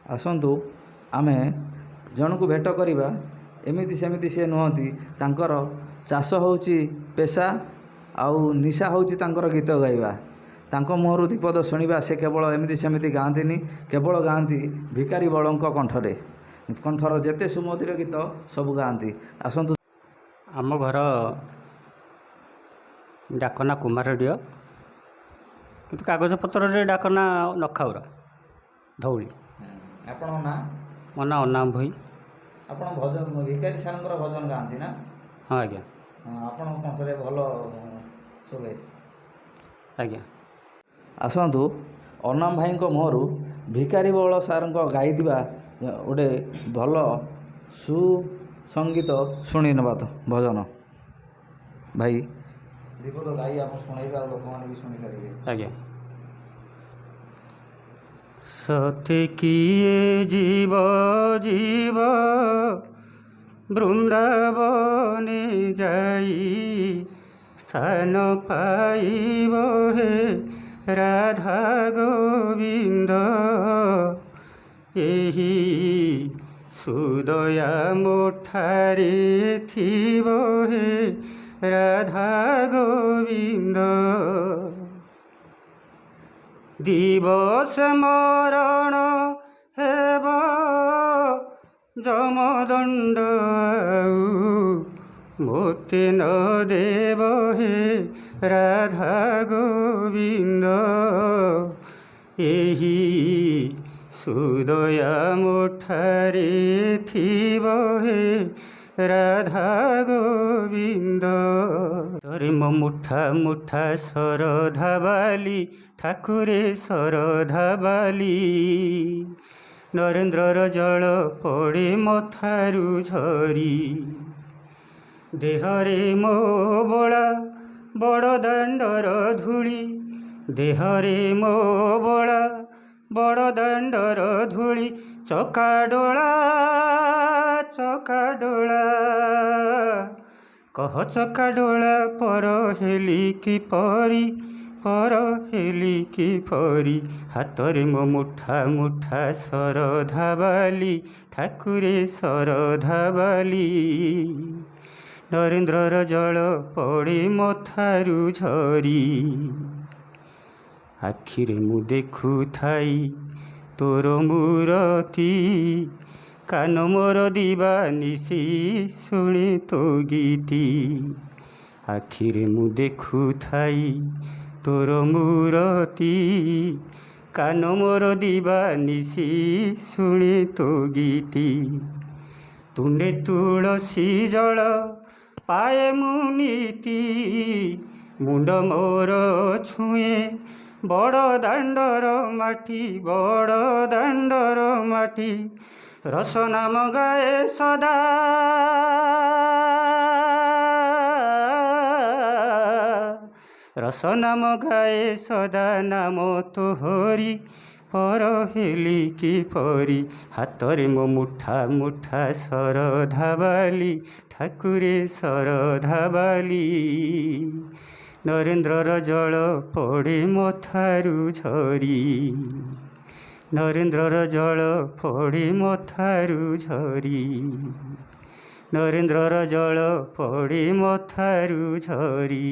ଆସନ୍ତୁ ଆମେ ଜଣକୁ ଭେଟ କରିବା। ଏମିତି ସେମିତି ସେ ନୁହଁନ୍ତି, ତାଙ୍କର ଚାଷ ହେଉଛି ପେଶା ଆଉ ନିଶା ହେଉଛି ତାଙ୍କର ଗୀତ ଗାଇବା। ତାଙ୍କ ମୁହଁରୁ ଦୁଇ ପଦ ଶୁଣିବା। ସେ କେବଳ ଏମିତି ସେମିତି ଗାଆନ୍ତିନି, କେବଳ ଗାଆନ୍ତି ଭିକାରୀ ବଳଙ୍କ କଣ୍ଠରେ, କଣ୍ଠର ଯେତେ ସୁମଧୁର ଗୀତ ସବୁ ଗାଆନ୍ତି। ଆସନ୍ତୁ। ଆମ ଘର ଡାକ ନାଁ କୁମାରଡିହ, କିନ୍ତୁ କାଗଜପତ୍ରରେ ଡାକ ନାଁ ନଖାଉରା, ଧଉଳି। ଆପଣଙ୍କ ନାଁ? ମୋ ନାଁ ଅନାମ ଭୋଇ। ଆପଣ ଭଜନ, ଭିକାରୀ ସାରଙ୍କର ଭଜନ ଗାଆନ୍ତି ନା? ହଁ ଆଜ୍ଞା। ହଁ, ଆପଣଙ୍କ କଣ୍ଠରେ ଭଲ ଶୁଭେ। ଆଜ୍ଞା। ଆସନ୍ତୁ, ଅନାମ ଭାଇଙ୍କ ମୁହଁରୁ ଭିକାରୀ ବଳ ସାରଙ୍କ ଗାଇଥିବା ଗୋଟେ ଭଲ ସୁସଙ୍ଗୀତ ଶୁଣି ନେବା ତ ଭଜନ। ଭାଇ, ଦୁଇ ପଦ ଗାଇ ଆପଣ ଶୁଣେଇବେ ଆଉ ଲୋକମାନେ ବି ଶୁଣିପାରିବେ। ଆଜ୍ଞା। ସତେ କିଏ ଯିବ ଯିବ ବୃନ୍ଦାବନେ ଯାଇ, ସ୍ଥାନ ପାଇବ ହେ ରାଧା ଗୋବିନ୍ଦ। ଏହି ସୁଦୟା ମୋଠାରେ ଥିବ ହେ ରାଧା ଗୋବିନ୍ଦ। ଦିବସ ମରଣ ହେବ ଯମଦଣ୍ଡ ଆଉ ମୋତେ ନ ଦେବ ହେ ରାଧା ଗୋବିନ୍ଦ। ଏହି ସୁଦୟା ମୋଠାରେ ଥିବ ହେ ରାଧା ଗୋବିନ୍ଦ। ତୋରେ ମୋ ମୁଠା ମୁଠା ଶରଧା ବାଲି, ଠାକୁରେ ଶରଧା ବାଲି। ନରେନ୍ଦ୍ରର ଜଳ ପଡ଼େ ମଥାରୁ ଝରି। ଦେହରେ ମୋ ବଳା ବଡ଼ ଦାଣ୍ଡର ଧୂଳି, ଦେହରେ ମୋ ବଳା ବଡ଼ ଦାଣ୍ଡର ଧୂଳି। ଚକାଡୋଳା, ଚକାଡୋଳା, କହ ଚକାଡୋଳା ପର ହେଲି କିପରି, ପର ହେଲି କିପରି? ହାତରେ ମୋ ମୁଠା ମୁଠା ଶରଧା ବାଲି, ଠାକୁରେ ଶରଧା ବାଲି। ନରେନ୍ଦ୍ରର ଜଳ ପଡ଼େ ମଥାରୁ ଝରି। ଆଖିରେ ମୁଁ ଦେଖୁଥାଇ ତୋର ମୂରତି, କାନ ମୋର ଦିବା ନିଶି ଶୁଣେ ତୋ ଗୀତି। ଆଖିରେ ମୁଁ ଦେଖୁଥାଇ ତୋର ମୂରତି, କାନ ମୋର ଦିବା ନିଶି ଶୁଣେ ତୋ ଗୀତି। ତୁଣ୍ଡେ ତୁଳସୀ ଜଳ ପାଏ ମୁଁ ନିତି, ମୁଣ୍ଡ ମୋର ଛୁଏଁ ବଡ଼ ଦାଣ୍ଡର ମାଟି, ବଡ଼ ଦାଣ୍ଡର ମାଟି। ରସ ନାମ ଗାଏ ସଦା, ରସ ନାମ ଗାଏ ସଦା ନାମ ତୋହରି, ପର ହେଲି କିପରି? ହାତରେ ମୋ ମୁଠା ମୁଠା ଶରଧା ବାଲି, ଠାକୁରେ ଶରଧା ବାଲି। ନରେନ୍ଦ୍ରର ଜଳ ପଡ଼େ ମଥାରୁ ଝରି। ନରେନ୍ଦ୍ରର ଜଳ ପଡ଼େ ମଥାରୁ ଝରି। ନରେନ୍ଦ୍ରର ଜଳ ପଡ଼େ ମଥାରୁ ଝରି।